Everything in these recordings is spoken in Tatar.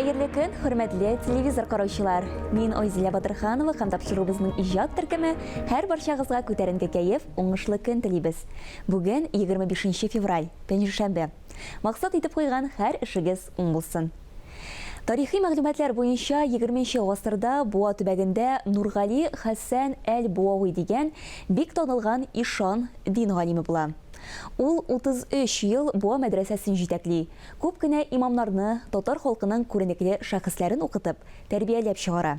Хәерле көн, хөрмәтле телевизор караучылар! Мин Айзилә Батырханова һәм тапшыруыбызның иҗат төркеме һәр барчагызга күтәренке кәеф, уңышлы көн телибез. Бүген 25 февраль, пәнҗешәмбе. Максат итеп куйган һәр эшегез уң булсын. Тарихи мәгълүматлар буенча, егерменче гасырда Буа төбәгендә Нургали Хәсән әл-Буави дигән бик танылган ишан, дин галиме була. Ул 33 ел Буа мәдрәсәсен җитәкли, күп кенә имамнарны, татар халкының күренекле шәхесләрен укытып, тәрбияләп чыгара.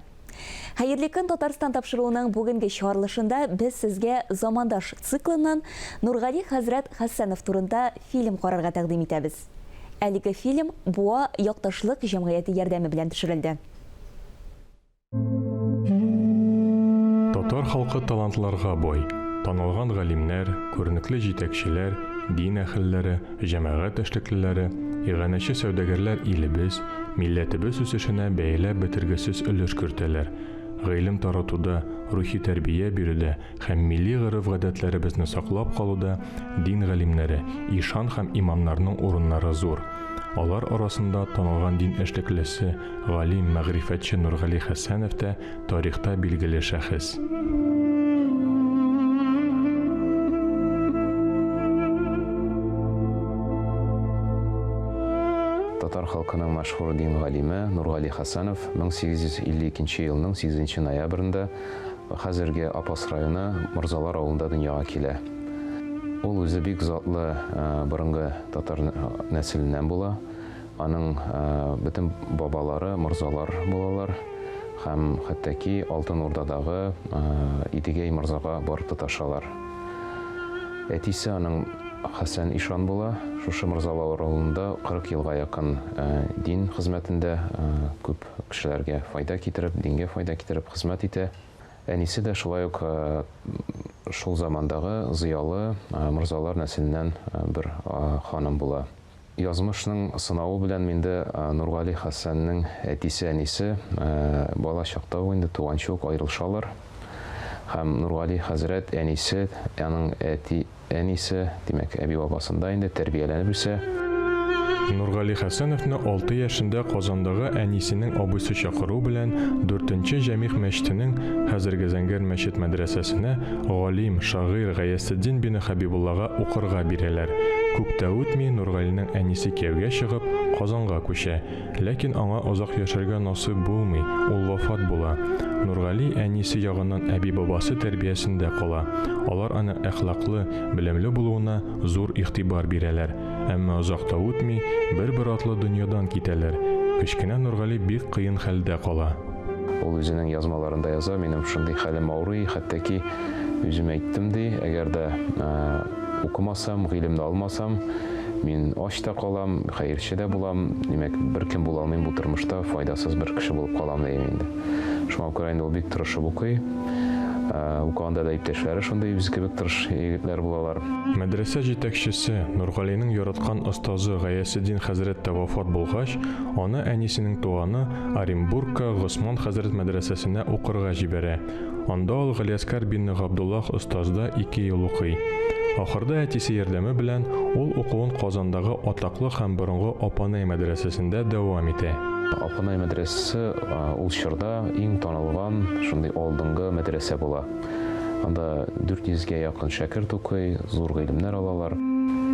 Хәерле көн, Татарстан тапшыруының бүгенге чыгарылышында без сезгә Замандаш циклыннан Нургали хәзрәт Хәсәнов турында фильм карарга тәкъдим итәбез. Әлеге фильм Буа якташлык җәмгыяте ярдәме белән төшерелде. Татар халкы талантларга бай. Танылган галимнәр, күренекле җитәкчеләр, дин әһелләре, җәмәгать эшлеклеләре, иганәче сәүдәгәрләр илебез, милләтебез үсешенә бәяләп бетергесез өлеш кертәләр. Гыйлем таратуда, рухи тәрбия бирүдә һәм милли гореф-гадәтләребезне саклап калуда дин галимнәре, ишан һәм имамнарның урыннары зур. Алар арасында танылган дин эшлеклесе, галим, мәгърифәтче Нургали Хәсәнов тә тарихта билгеле шәхес. Татар халкының мәшһүр дин галиме Нургали Хәсәнов 1852 елның 8 ноябрендә хәзерге Апас районы Морзалар авылында дөньяга килә. Ул үзе бик затлы борынгы татар нәселеннән була. Аның бөтен бабалары морзалар булалар һәм хәтта ки Алтын Урдадагы Идегәй морзага барып тоташалар. Әтисе аның Хәсән ишан була. Шушы морзалар авылында 40 елга якын дин хезмәтендә күп кешеләргә файда китереп, дингә файда китереп хезмәт итә. Әнисе дә шулай ук шул замандагы зыялы морзалар нәселеннән бер ханым була. Язмышның сынавы белән инде Нургали Хәсәннең әтисе-әнисе бала чакта ук инде туганчы ук аерылышалар. Һәм Нургали хәзрәт әнисе, аның әти әнисе, димәк, әби-бабасында инде тәрбияләнеп үсә. Нургали Хәсәновны алты яшендә Казандагы әнисенең абыйсы чакыру белән Дүртенче Җәмигъ мәчетенең, хәзерге Зәңгәр мәчет мәдрәсәсенә, галим, шагыйрь Гаясетдин бине Хәбибуллага укырга бирәләр. Күп тә үтми, Нургалинең әнисе кияүгә чыгып, Казанга күчә. Ләкин аңа озак яшәргә насыйп булмый, ул вафат була. Нургали әнисе ягыннан әби-бабасы тәрбиясендә кала. Алар аның әхлаклы, белемле булуына зур игътибар бирәләр. Әмма озак та үтми, бер-бер артлы дөньядан китәләр. Кечкенә Нургали бик кыен хәлдә кала. Ул үзенең язмаларында яза, минем шундый хәлем авырый, хәтта ки үзем әйттем, ди, әгәр дә укымасам, гыйлемне алмасам, мин ач та калам, хәерче дә булам, димәк, беркем була алмыйм бу тормышта, файдасыз бер кеше булып калам, дим инде. Шуңа күрә инде ул бик тырышып укый. Укыганда да иптәшләре шундый үзе кебек тырыш егетләр булалар. Мәдрәсә җитәкчесе, Нургалинең яраткан остазы Гаясетдин хәзрәт тә вафат булгач, аны әнисенең туганы Оренбургка Госман хәзрәт мәдрәсәсенә укырга җибәрә. Анда ул Галиәскар бинне Габдуллаһ остазда ике ел укый. Ахырда әтисе ярдәме белән ул укуын Казандагы атаклы һәм борынгы Апанай мәдрәсәсендә дәвам итә. Апанай мәдрәсәсе ул чорда иң танылган, шундый алдынгы мәдрәсә була. Анда 400 гә якын шәкерт укый, зур гыйлемнәр алалар.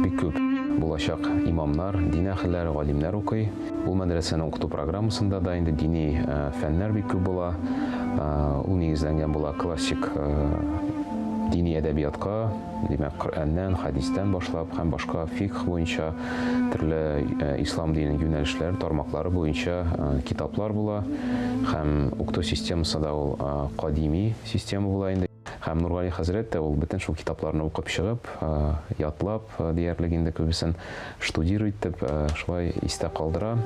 Бик күп булачак имамнар, дин әһелләре, галимнәр укый. Ул мәдрәсәнең укыту программасында да инде дини фәннәр бик күп була. Ул нигезләнгән була классик дини әдәбиятка, димәк, Коръәннән, хәдистән башлап һәм башка фикх буенча төрле ислам диненең юнәлешләре, тармаклары буенча китаплар була. Һәм укыту системасы да ул кадими система була инде. Һәм Нургали хәзрәт тә ул бөтен шул китапларны укып чыгып, ятлап диярлек инде күбесен штудир итеп, шулай истә калдыра.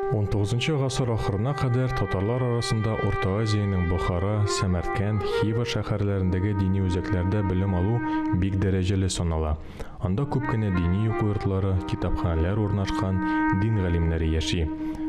Унтугызынчы гасыр ахырына кадәр татарлар арасында Урта Азиянең Бохара, Сәмәркәнд, Хива шәһәрләрендәге дини үзәкләрдә белем алу бик дәрәҗәле санала. Анда күп кенә дини уку йортлары, китапханәләр урнашкан, дин галимнәре яши.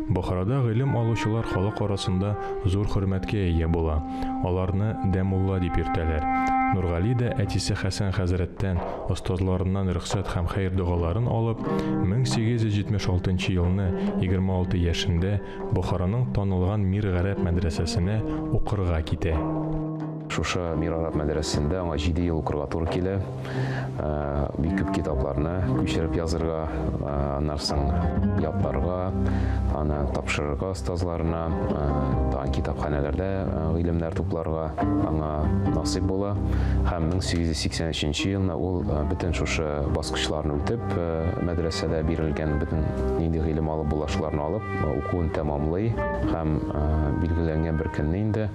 Бохарада гыйлем алучылар халык арасында зур хөрмәткә ия була. Аларны дәмулла дип йөртәләр. Нургали дә әтисе Хәсән хәзрәттән, остазларыннан рөхсәт һәм хәер-догаларын алып, 1876 нчы елны, 26 яшендә, Бохараның танылган Мир Гарәп мәдрәсәсенә укырга китә. Шушы Мир Гарәп мәдрәсәсендә аңа җиде ел укырга туры килә. Бик күп китапларны күчереп язырга, аннан соң ятларга, аны тапшырырга остазларына, тагын китапханәләрдә гыйлемнәр тупларга аңа насыйп була. Һәм 1883 елны ул бөтен шушы баскычларны үтеп, мәдрәсәдә бирелгән бөтен нинди гыйлем алып була, шуларны алып, укуын тәмамлый һәм билгеләнгән бер көнне инде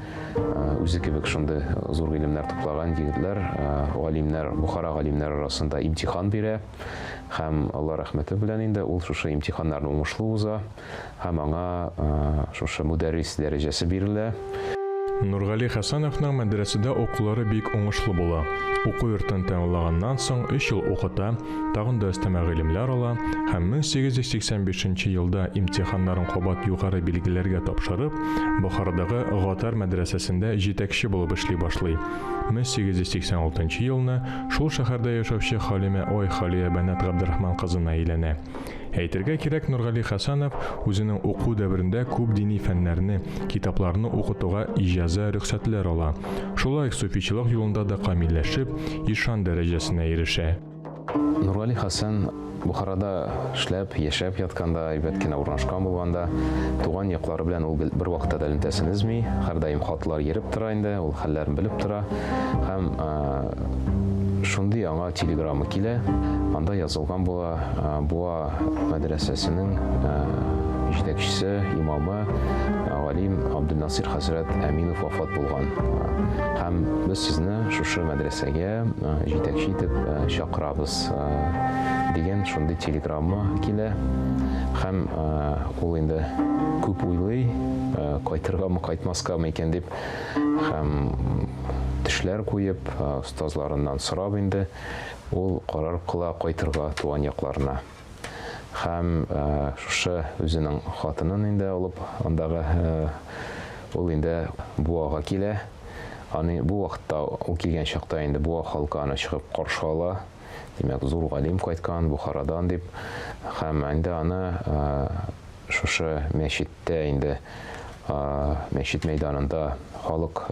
үзе кебек шундый зур гыйлемнәр туплаган егетләр, галимнәр, Бохара галимнәре арасында имтихан бирә һәм Алла рәхмәте белән инде ул шушы имтиханнарны уңышлы уза һәм аңа шушы мөдәррис дәрәҗәсе бирелә. Нургали Хәсәновның мәдрәсәдә укулары бик уңышлы була. Уку йортын тәмамлаганнан соң өч ел укыта, тагын да өстәмә гыйлемләр ала һәм 1885 нче елда имтиханнарын кабат югары билгеләргә тапшырып, Бохарадагы Гатар мәдрәсәсендә җитәкче булып эшли башлый. 1886 нчы елны шул шәһәрдә яшәүче Халимә Ой Халиябанат Габдрахман кызына өйләнә. Әйтергә кирәк, Нургали Хәсәнов үзенең уку дәверендә күп дини фәннәрне, китапларны укытуга иҗаза-рөхсәтләр ала. Шулай ук суфичылык юлында да камилләшеп, ишан дәрәҗәсенә ирешә. Нургали Хәсән Бохарада эшләп, яшәп ятканда, әйбәт кенә урнашкан булганда, туган яклары белән ул гел бервакытта да элемтәсен өзми, һәрдаим хатлар йөреп тора инде, ул хәлләрен белеп тора. Һәм шундый аңа телеграмма килә, анда язылган була, Буа мәдрәсәсенең җитәкчесе, имамы, галим Абдулнасир хәзрәт Әминов вафат булган. Һәм без сезне шушы мәдрәсәгә җитәкче итеп чакырабыз дигән шундый телеграмма килә. Һәм ул инде күп уйлый, кайтыргамы, кайтмаскамы икән дип, һәм төшләр куеп, остазларыннан сорап инде, Ул карар кыла кайтырга туган якларына. Һәм шушы үзенең хатынын инде алып, андагы ул инде Буага килә. Аны бу вакытта ул килгән чакта инде Буа халкы аны чыгып каршы ала. Димәк, зур галим кайткан Бухарадан дип. Һәм инде аны шушы мәчеттә инде мәчет мәйданында халык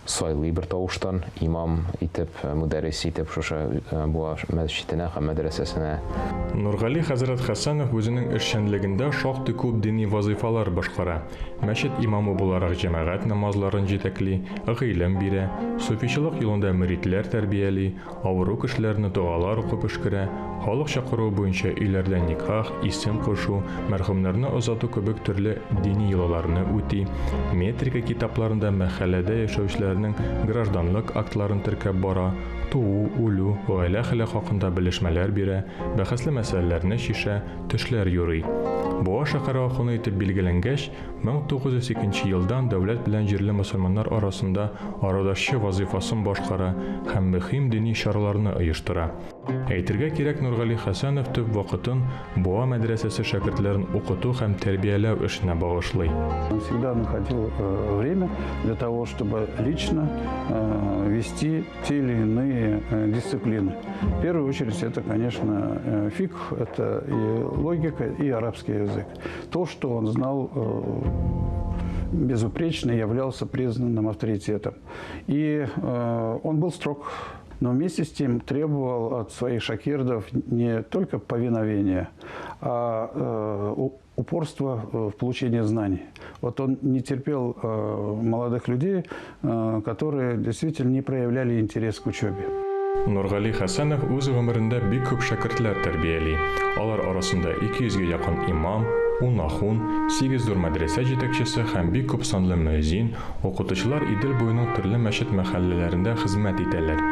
Сайлый бер тавыштан имам итеп, мөдәррис итеп шушы Буа мәсҗиденә һәм мәдрәсәсенә. Нургали хәзрәт Хәсәнов үзенең эшчәнлегендә шактый күп дини вазыйфалар башкара. Мәчет имамы буларак җәмәгать намазларын җитәкли, гыйлем бирә, суфичылык юлында мөритләр тәрбияли, Авыру кешеләрне догалар укып өшкерә, халык чакыруы буенча өйләрдә никах, исем кушу, мәрхүмнәрне озату кебек төрле дини йолаларны үти, метрика китапларында мәхәлләдә яшәүчеләрнең гражданлык актларын теркәп бара, туу, үлү, гаилә хәле хакында белешмәләр бирә, бәхәсле мәсьәләләрне чишә, төшләр юрый. Буа шәһәре ахуны итеп билгеләнгәч, 1902 нче елдан дәүләт белән җирле мөселманнар арасында арадашчы вазыйфасын башкара һәм мөһим дини чараларны оештыра. Әйтергә кирәк, Нургали Хәсәнов төп вакытын Буа мәдрәсәсе шәкертләрен укыту һәм тәрбияләү эшенә багышлый. Он всегда находил э, время для того, чтобы лично э, вести те или иные э, дисциплины. В первую очередь это, конечно, фикх, это и логика, и арабский язык. То, что он знал безупречно, являлся признанным авторитетом. И он был строг но вместе с тем требовал от своих шакирдов не только повиновения, а э, упорство в получении знаний. Вот он не терпел э, молодых людей, э, которые действительно не проявляли интерес к учебе. Нургали Хәсәнов үз гомерендә бик күп шәкертләр тәрбияли. Алар арасында 200 гә якын имам, ун ахун, сигез зур мәдрәсә җитәкчесе һәм бик күп санлы мөэзин, укытучылар Идел буеның төрле мәчет-мәхәлләләрендә хезмәт итәләр.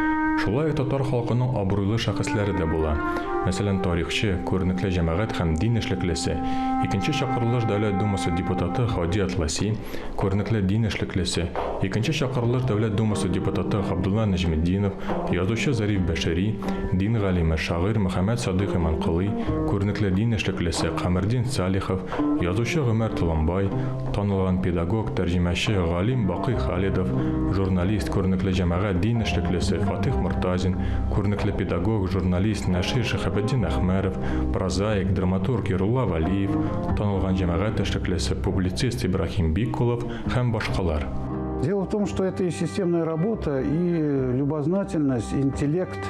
Шулай ук татар халкының абруйлы шәхесләре дә була. Мәсәлән, тарихчы, күренекле җәмәгать һәм дин эшлеклесе, икенче чакырылыш Дәүләт Думасы депутаты Һади Атласи, күренекле дин эшлеклесе, икенче чакырылыш Дәүләт Думасы депутаты Габдулла Нәҗметдинов, язучы Зариф Бәшири, дин галиме, шагыйрь Мөхәммәт Садыйк Иманколый, күренекле дин эшлеклесе Камәрдин Салихов, язучы Гомәр Толымбай, Танылган педагог, тәрҗемәче, галим Бакый Халидов, журналист, күренекле җәмәгать, дин эшлеклесе Фатыйх Мортазин, күренекле педагог, журналист, нәшир Шиһабетдин Әхмәров, прозаик, драматург Ярулла Вәлиев, танылган җәмәгать эшлеклесе, публицист Ибраһим Биккулов һәм башкалар. Дело в том, что это и системная работа, и любознательность, интеллект,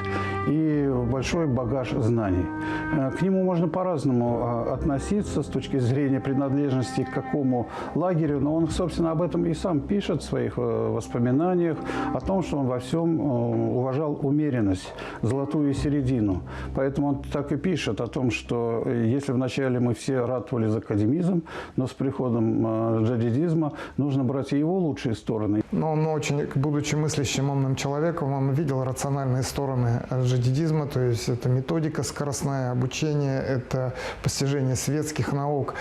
и большой багаж знаний. Э, к нему можно по-разному а, относиться с точки зрения принадлежности к какому лагерю, но он, собственно, об этом и сам пишет в своих э, воспоминаниях, о том, что он во всем э, уважал умеренность, золотую середину. Поэтому он так и пишет о том, что если вначале мы все ратовали за академизм, но с приходом джадидизма нужно брать и его лучшие стороны. Но он очень, будучи мыслящим умным человеком, он видел рациональные стороны джадидизма, то есть это методика скоростная, обучение, это постижение светских наук.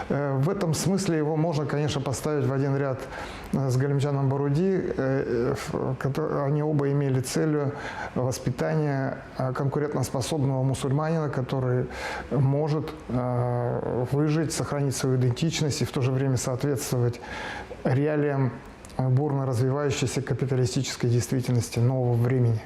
Э, в этом смысле его можно, конечно, поставить в один ряд э, с Галимджаном Баруди. Э, они оба имели целью воспитания конкурентоспособного мусульманина, который может выжить, сохранить свою идентичность и в то же время соответствовать реалиям бурно развивающейся капиталистической действительности нового времени.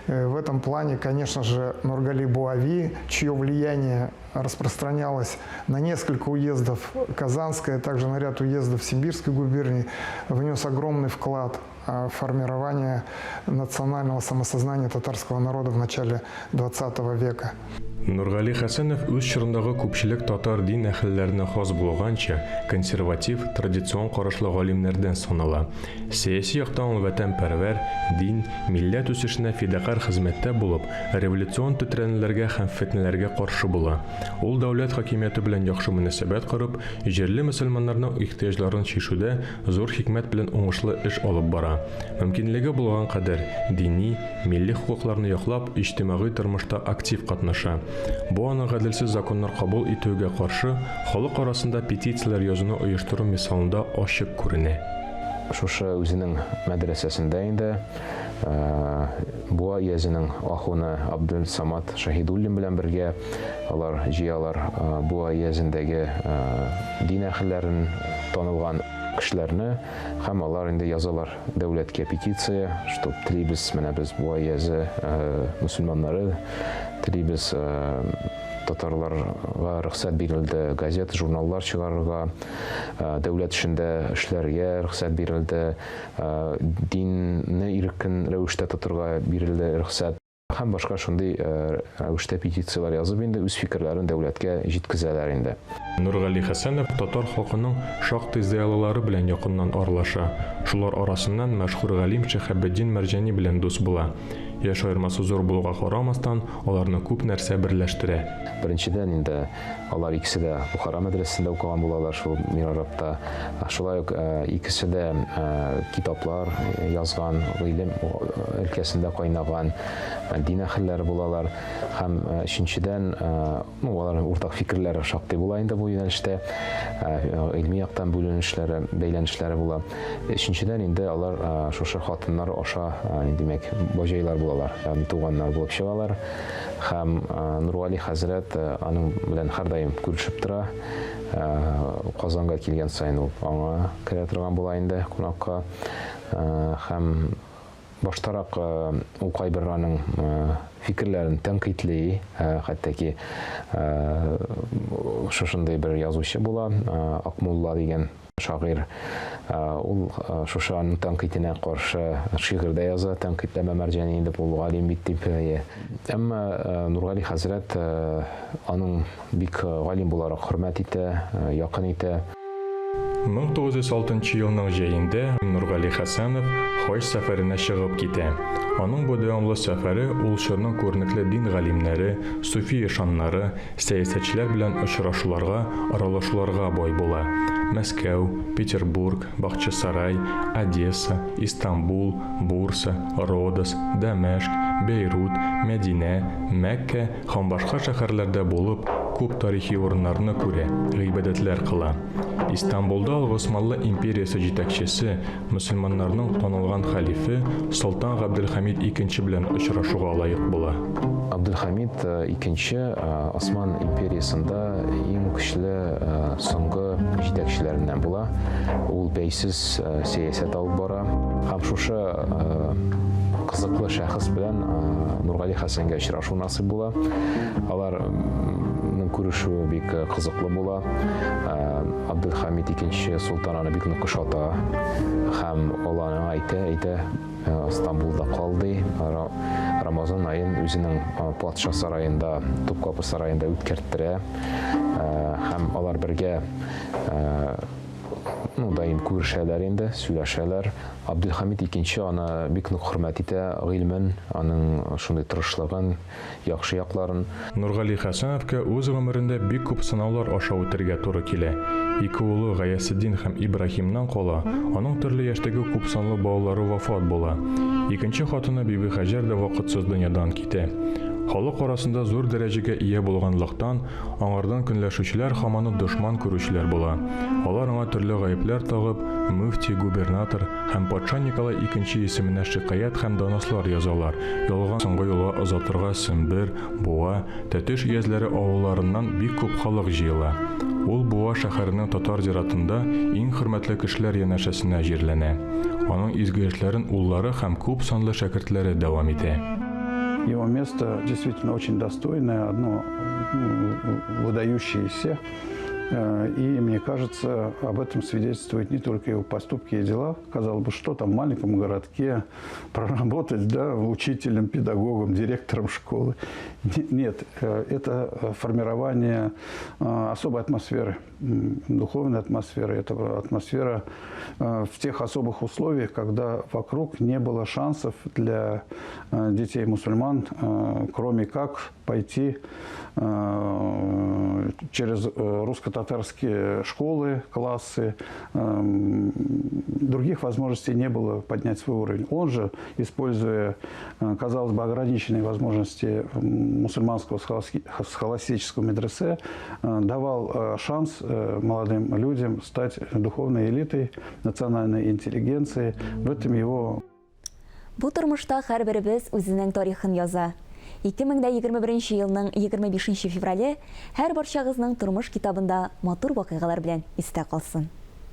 Э, в этом плане, конечно же, Нургали Буави, чье влияние распространялось на несколько уездов Казанской, а также на ряд уездов Сибирской губернии, внес огромный вклад э, в формирование национального самосознания татарского народа в начале 20 века. Нургали Хәсәнов үз чорындагы күпчелек татар дин әһелләренә хас булганча, консерватив, традицион карашлы галимнәрдән санала. Сәяси яктан ул ватанпәрвәр, дин, милләт үсешенә фидакарь хезмәттә булып, революцион тетрәнүләргә һәм фетнәләргә каршы була. Ул дәүләт хакимияте белән яхшы мөнәсәбәт корып, җирле мөселманнарның ихтыяҗларын чишүдә зур хикмәт белән уңышлы эш алып бара. Мөмкинлеге булган кадәр дини, милли хокукларны яклап, иҗтимагый тормышта актив катнаша. Бу аның гаделсез законнар кабул итүгә каршы халык арасында петицияләр язуны оештыру мисалында ачык күренә. Шушы үзенең мәдрәсәсендә инде Буа өязенең ахуны Абделсамат Шаһидуллин белән бергә алар җыялар Буа өязендәге дин әһелләрен, танылган кешеләрне һәм алар инде язалар дәүләткә петиция, что телибез, менә без Буа өязе мөселманнары телибез татарларга рөхсәт бирелде газета, журналлар чыгарырга, дәүләт эшендә эшләргә рөхсәт бирелде, динне иркен рәвештә тотырга бирелде рөхсәт һәм башка шундый рәвештә петицияләр язып инде үз фикерләрен дәүләткә җиткезәләр инде. Нургали Хәсәнов татар халкының шактый зыялылары белән якыннан аралаша. Шулар арасыннан мәшһүр галим Шиһабетдин Мәрҗани белән дус була. Яшь аермасы зур булуга карамастан, аларны күп нәрсә берләштерә. Беренчедән инде алар икесе дә Бухара мәдрәсәсендә укыган булалар, шул Мирарабта. Шулай ук икесе дә китаплар язган, гыйлем өлкәсендә кайнаган дин әһелләре булалар. Һәм өченчедән, ну, аларның уртак фикерләре шактый була инде бу юнәлештә, гыйльми яктан бүленешләре, бәйләнешләре була. Өченчедән инде алар шушы хатыннар аша, димәк, баҗайлар булалар, ягъни туганнар булып чыгалар. Һәм Нургали хәзрәт аның белән һәрдаим күрешеп тора. Казанга килгән саен ул аңа керә торган була инде кунакка. Һәм баштарак ул кайбер аның фикерләрен тәнкыйтьли, хәтта ки шушындый бер язучы була, Акмулла дигән шагыйрь. Ул шушы аның тәнкыйтенә каршы шигырь дә яза, тәнкыйтьләмә Мәрҗани инде ул галим бит дип. Әмма Нургали хәзрәт аның бик галим буларак хөрмәт итә, якын итә. 1906 нчы елның җәендә Нургали Хәсәнов хаҗ сәфәренә чыгып китә. Аның бу дәвамлы сәфәре ул чорның күренекле дин галимнәре, суфи ишаннары, сәясәтчеләр белән очрашуларга, аралашуларга бай була. Мәскәү, Петербург, Бакчасарай, Одесса, Истанбул, Бурса, Родос, Дәмәшк, Бәйрут, Мәдинә, Мәккә һәм башка шәһәрләрдә булып, күп тарихи урыннарны күрә, гыйбадәтләр кыла. Истанбулда ул Госманлы империясе җитәкчесе, мөселманнарның танылган хәлифе Солтан Габделхәмид Икенче белән очрашуга лаек була. Абделхәмид Икенче Осман империясендә иң көчле соңгы җитәкчеләреннән була. Ул бәйсез сәясәт алып бара. Һәм шушы кызыклы шәхес белән Нургали Хәсәнгә очрашу насыйп була. Аларның күрешүе бик кызыклы була. Абделхамид икенче солтан аны бик нык ошата һәм ул аңа әйтә, әйтә, Стамбулда кал ди. Рамазан аен үзенең патша сараенда, Топкапы сараенда үткәрттерә. Һәм алар бергә ну, даим күрешәләр инде, сөйләшәләр. Абделхамид икенче аны бик нык хөрмәт итә, гыйльмен, аның шундый тырышлыгын, яхшы якларын. Нургали Хәсәновка үз гомерендә бик күп сынаулар аша үтәргә туры килә. Ике улы Гаясетдин һәм Ибраһимнан кала, аның төрле яшьтәге күпсанлы балалары вафат була. Икенче хатыны Бибихаҗәр дә вакытсыз дөньядан китә. Халык арасында зур дәрәҗәгә ия булганлыктан, аңардан көнләшүчеләр һәм аны дошман күрүчеләр була. Алар аңа төрле гаепләр тагып, мөфти, губернатор, Һәм патша Николай Икенче исеменә шикаять һәм донослар язалар, ялган соңгы юлга озатырга Сембер, Буа, Тәтеш өязләре авылларыннан бик күп халык җыела. Ул Буа шәһәренең татар зиратында иң хөрмәтле кешеләр янәшәсенә җирләнә. Аның изге эшләрен уллары һәм күп санлы шәкертләре дәвам итә. Его место действительно очень достойное, одно выдающееся. Э, и, мне кажется, об этом свидетельствуют не только его поступки и дела. Казалось бы, что там в маленьком городке проработать, да, учителем, педагогом, директором школы. Нет, э, это формирование э, особой атмосферы, духовной атмосферы. Это атмосфера в тех особых условиях, когда вокруг не было шансов для детей мусульман, кроме как пойти э, через э, русско-татарские школы, классы. Эм, других возможностей не было поднять свой уровень. Он же, используя, э, казалось бы, ограниченные возможности мусульманского схоластического медресе, давал шанс молодым людям стать духовной элитой, национальной интеллигенцией. В этом его Бу тормышта һәрберебез үзенең тарихын яза. 2021 елның 25 феврале һәрбарчагызның тормыш китабында матур вакыйгалар белән истә калсын.